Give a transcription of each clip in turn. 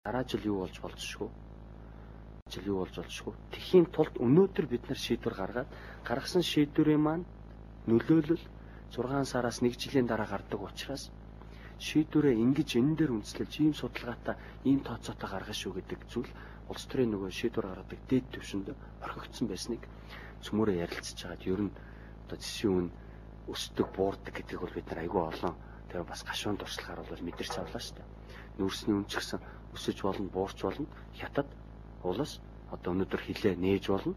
Дараа жил юу болж болзошгүй. Жил юу болж болзошгүй. Тэхийн тулд өнөөдөр бид нар шийдвэр гаргаад гаргасан шийдвэрийн маань нөлөөлөл 6 сараас 1 жилийн дараа гардаг учраас шийдвэрээ ингэж энэ дээр үндэслэж ийм судалгаатай, ийм тооцоотой гаргана шүү гэдэг зүйл улс төрийн нөгөө шийдвэр гаргадаг дээд түвшинд орхигдсон байсныг цөмөөрөө ярилцж байгаад ер нь одоо зэсийн үн өсдөг, буурдаг гэдгийг бол бид нар айгүй олон тэгээ бас гашуун туршлагаар бол мэдэрч авлаа шүү дээ. Нүүрсний үн ч гэсэн өсөж болно, буурч болно. Хятад улс одоо өнөөдөр хилээ нээж болно,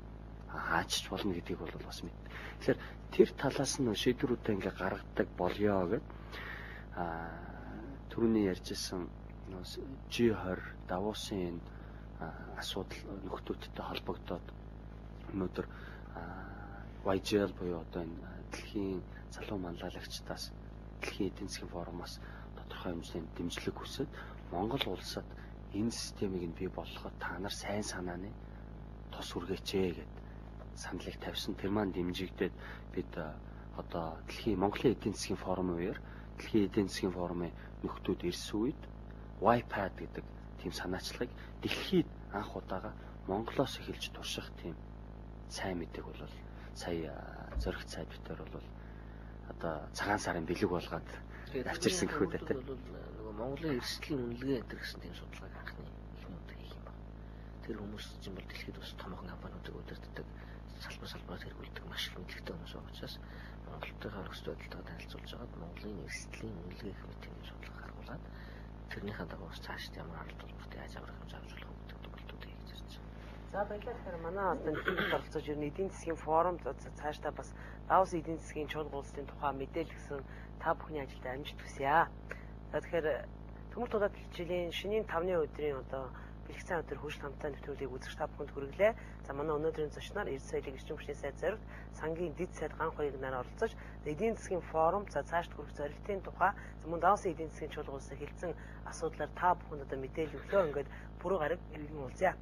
хаачч болно гэдгийг бол бас мэд. Тэгэхээр тэр талаас нь шийдвэрүүдээ ингээ гаргадаг болёо гэд түрүүний ярьжсэн G20 Давосын энэ асуудал нөхдүүдтэй холбогдоод өнөөдөр YGL буюу одоо энэ дэлхийн залуу манлайлагчдаас дэлхийн эдийн засгийн форумоос тодорхой хэмжээний дэмжлэг хүсээд Монгол улсад энэ системийг нь бий болгоход та нар сайн санааны тус хүргээч гэд саналыг тавьсан. Тэр маань дэмжигдээд бид одоо дэлхийн Монголын эдийн засгийн форумын үеэр дэлхийн эдийн засгийн форумын нөхдүүд ирсэн үед YPAD гэдэг тийм санаачлагыг дэлхийд анх удаага Монголоос эхэлж турших тийм сайн мэдээг бол сая зоригт сайд битэр бол одоо цагаан сарын бэлэг болгоод авчирсан гэхүү дээ тийм. Нөгөө Монголын эрсдлийн үнэлгээ энэ гэсэн тийм судалгааг анхны эхний удаа хийх юм байна. Тэр хүмүүс чинь бол дэлхийд бас томоохон компаниудыг удирддаг, салбар салбараар хэрэгжүүлдэг маш их мэдлэгтэй хүмүүс байгаа учраас Монголтойгоо нөхцөл байдалтайгаа танилцуулж байгаад Монголын эрсдлийн үнэлгээ гэх мэт юм судалгаа гаргуулад тэрнийхээ дагуу бас цаашд ямар арга төлбөрт яаж аврах юм заавж болох гэдэг дүгнэлтүүдийг хийж ирж байна. За баярлалаа. Тэгэхээр манай одоо нэвтрүүлэгт оролцож ер нь эдийн засгийн форумд цаашдаа бас Давос эдийн засгийн чуулга улсын тухай мэдээлэл өгсөн та бүхний ажилд амжилт хүсье. За тэгэхээр Төмөр тулаад хичээлийн шинийн 5-ны өдрийн одоо бэлэг сайн өдөр хөгжил хамтаа нэвтрүүлгийг үзэгч та бүхэнд хүргэлээ. За манай өнөөдрийн зочноор Эрд соёлын эрчим хүчний сайд зоригт сангийн дэд сайд Ганх хоёрыг нараа оролцож эдийн засгийн форум за цаашд хүрэх зорилтын тухай мөн Давосын эдийн засгийн чуулга улсыг хэлсэн асуудлаар та бүхэнд одоо мэдээлэл өглөө. Ингээд бүрэн гараг иргэн уулзъя.